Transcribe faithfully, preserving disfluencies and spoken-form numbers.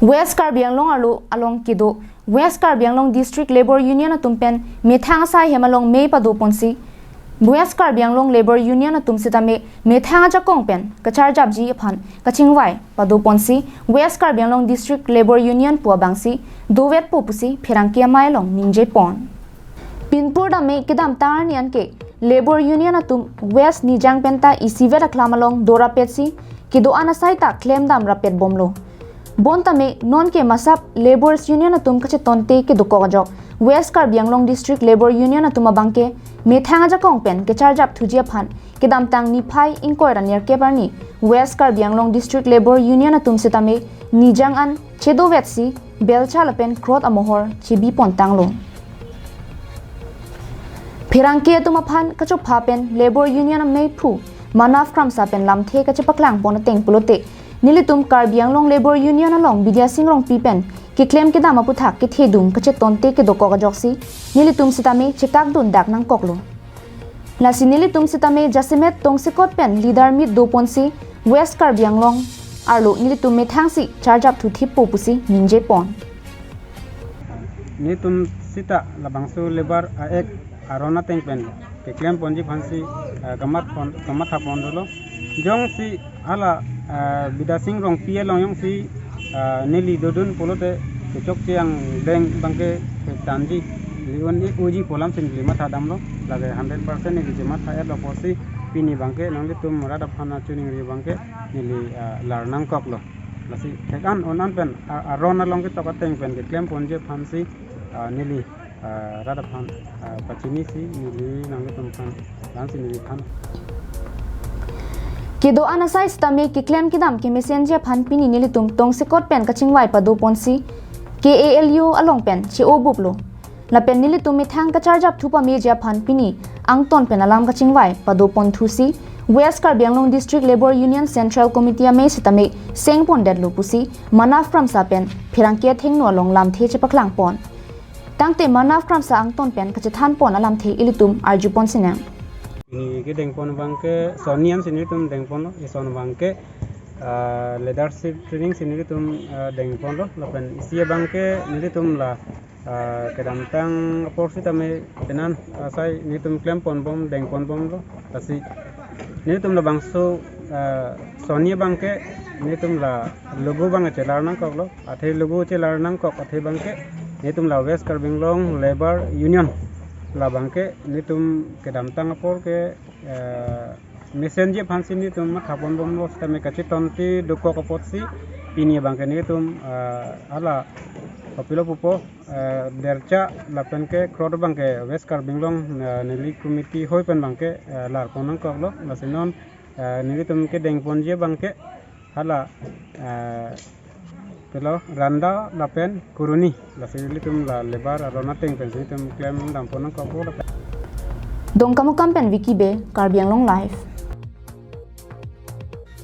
West Karbi Anglong arlo along kedo West Karbi Anglong District Labour Union atum pen methang asai hem along mei padoponsi West Karbi Anglong Labour Union atum sitame methang ajakong pen kacharjapji aphan kachingvai padoponsi West Karbi Anglong District Labour Union pu abangsi dovetpo pusi pherangke amei along ningjepon. Pinpur dame kedamtang arni anke Labour Union atum West Nijang penta isivet aklam along dorapetsi kedo-an asai ta klemdam rapet bomlo. Bontame nonke masap Labour Union atum kachetonte kedokok ajok West Karbi Anglong District Labour Union atum abangke methang ajakong pen kecharjap thuji aphan kedamtang niphai ingkoi ra nerkep arni West Karbi Anglong District Labour Union atum sitame Nijang an chedovetsi belcha lapen krot amohor chebipontanglo. Pherangke atum aphan kachopha pen Labour Union ameiphu Manav Kramsa pen lamthe kachepaklangpon ateng pulote nelitum Karbi Anglong Labour Union along Bidya Sing Rongpi pen keklem kedam aputhak kethedung kachetonte kedokok ajoksi nelitum sitame chekakdundak nangkoklo. Lasi nelitum sitame jasemet tongsekot pen leader meet doponsi West Karbi Anglong arlo nelitum methangsi charjap thuthippo pusi ningjepon. Nelitum sita labangso Labour a-Act aron ateng pen keklemponji aphansi, eh, kamathapon, kamathapon dolo. Jongsi hala, eh, Bidya Sing Rongpi along jongsi, eh, neli dodun pulote kechokche angdeng abangke tanji li-un-e unji pu alamsi neli mathadamlo. Lake hundred percent neli chematha-etlo pusi pini abangke nanglitum rat aphan kachiningri abangke neli, eh, lar nangkoklo. Lasi thek-an un-an pen, a-, aron along ketok ateng pen keklemponji aphansi, ah, neli, ah, rat aphan, ah, pachinisi neli nanglitum aphan, la-ansi neli than. Kedo-an asai sitame keklem kedam kemesenji aphan pini nelitum tongsekot pen kachingvai padoponsi K A L U along pen che-obuplo. Lapen nelitum methang kacharjap thupameji aphan pini angton pen alam kachingvai padoponthusi West Karbi Anglong District Labour Union Central Committee amei sitame sengpondetlo pusi Manav Kramsa pen pherangke athengno along lamthe chepaklangpon. Tangte Manav Kramsa angton pen kachethanpon alamthe ilitum arjupon sinang. Pini kedengpon abangke sonni ansi nelitum dengponlo, ison abangke, ah, leadership training si nelitum, ah, dengponlo, lapen isi abangke nelitum la, ah, kedamtang apor sitame penan asai nelitum klemponbom, dengponbomlo. Lasi nelitum labangso, ah, sonni abangke nelitum la logo abang chelar nangkoklo. Athe logo chelar nangkok athe abangke nelitum la West Karbi Anglong Labour Union, la abangke nelitum kedamtang apor ke, eh, mesenji aphansi nelitum mathaponbomlo sitame kachetonte dokok apotsi pini abangke nelitum, eh, hala kopilo pupo, eh, dercha lapen ke krot abangke West Karbi Anglong, eh, neli committee hoi pen abangke, eh, larpon nangkoklo. Lasi non, eh, nelitum kedengponji abangke hala, eh, pilo Randa lapen Kuruni, lasi nelitum la Labour aron ateng pensi nelitum klemdampon nangkokpo lapen. Dongkamukam pen Vicky Bey, Karbi Anglong Live.